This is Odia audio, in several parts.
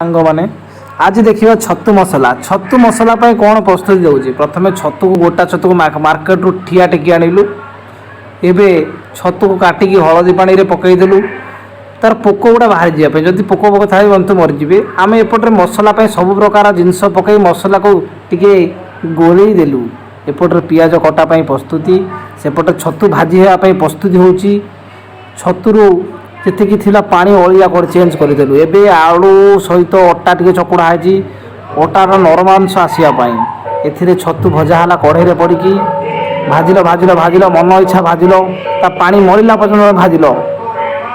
ସାଙ୍ଗମାନେ, ଆଜି ଦେଖିବା ଛତୁ ମସଲା। ଛତୁ ମସଲା ପାଇଁ କ'ଣ ପ୍ରସ୍ତୁତି ଦେଉଛି? ପ୍ରଥମେ ଛତୁକୁ, ଗୋଟା ଛତୁକୁ ମାର୍କେଟରୁ ଠିଆ ଟେକି ଆଣିଲୁ। ଏବେ ଛତୁକୁ କାଟିକି ହଳଦୀ ପାଣିରେ ପକାଇଦେଲୁ ତାର ପୋକ ଗୁଡ଼ା ବାହାରି ଯିବା ପାଇଁ। ଯଦି ପୋକ ଫୋକ ଥାଏ, ଜନ୍ତୁ ମରିଯିବେ। ଆମେ ଏପଟରେ ମସଲା ପାଇଁ ସବୁ ପ୍ରକାର ଜିନିଷ ପକାଇ ମସଲାକୁ ଟିକେ ଗୋଳେଇ ଦେଲୁ। ଏପଟରେ ପିଆଜ କଟା ପାଇଁ ପ୍ରସ୍ତୁତି, ସେପଟେ ଛତୁ ଭାଜି ହେବା ପାଇଁ ପ୍ରସ୍ତୁତି ହେଉଛି। ଛତୁରୁ ଯେତିକି ଥିଲା ପାଣି ଅଳିଆ କରି ଚେଞ୍ଜ କରିଦେଲୁ। ଏବେ ଆଳୁ ସହିତ ଅଟା ଟିକେ ଚକୁଡ଼ା ହେଇଛି, ଅଟାର ନରମାଂଶ ଆସିବା ପାଇଁ। ଏଥିରେ ଛତୁ ଭଜା ହେଲା। କଢ଼େଇରେ ପଡ଼ିକି ଭାଜିଲ, ଭାଜିଲ, ଭାଜିଲ, ମନ ଇଚ୍ଛା ଭାଜିଲ, ତା ପାଣି ମରିଲା ପର୍ଯ୍ୟନ୍ତ ଭାଜିଲ।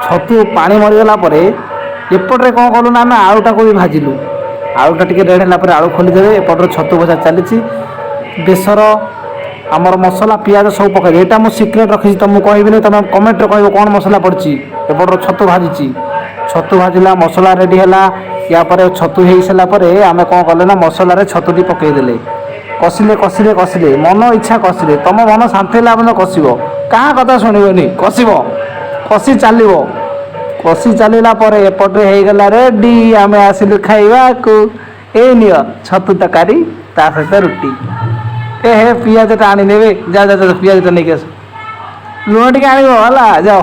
ଛତୁ ପାଣି ମରିଗଲା ପରେ ଏପଟରେ କ'ଣ କଲୁ ନା, ଆମେ ଆଳୁଟାକୁ ବି ଭାଜିଲୁ। ଆଳୁଟା ଟିକେ ରେଡ୍ ହେଲା ପରେ ଆଳୁ ଖୋଲିଦେବେ। ଏପଟରେ ଛତୁ ଭଜା ଚାଲିଛି। ବେସର, ଆମର ମସଲା, ପିଆଜ ସବୁ ପକାଇବେ। ଏଇଟା ମୁଁ ସିକ୍ରେଟ୍ ରଖିଛି, ତ ମୁଁ କହିବିନି। ତୁମେ କମେଣ୍ଟରେ କହିବ କ'ଣ ମସଲା ପଡ଼ିଛି। ଏପଟର ଛତୁ ଭାଜିଛି। ଛତୁ ଭାଜିଲା, ମସଲା ରେଡ଼ି ହେଲା। ୟା ପରେ ଛତୁ ହେଇସାରିଲା ପରେ ଆମେ କ'ଣ କଲେ ନା, ମସଲାରେ ଛତୁଟି ପକାଇଦେଲେ। କଷିଲେ, କଷିଲେ, କଷିଲେ, ମନ ଇଚ୍ଛା କଷିଲେ। ତମ ମନ ଶାନ୍ତି ହେଲା ପର୍ଯ୍ୟନ୍ତ କଷିବ। କାହା କଥା ଶୁଣିବନି, କଷିବ, କଷି ଚାଲିବ। କଷି ଚାଲିଲା ପରେ ଏପଟରେ ହେଇଗଲା ରେଡ଼ି। ଆମେ ଆସିଲୁ ଖାଇବାକୁ। ଏଇ ନିଅ ଛତୁ ତରକାରୀ, ତା ସହିତ ରୁଟି। ଏ ହେ, ପିଆଜଟା ଆଣିନେବେ। ଯା ଯା ଯା, ପିଆଜଟା ନେଇକି ଆସ। ଲୁଣ ଟିକେ ଆଣିବ ହେଲା, ଯାଅ।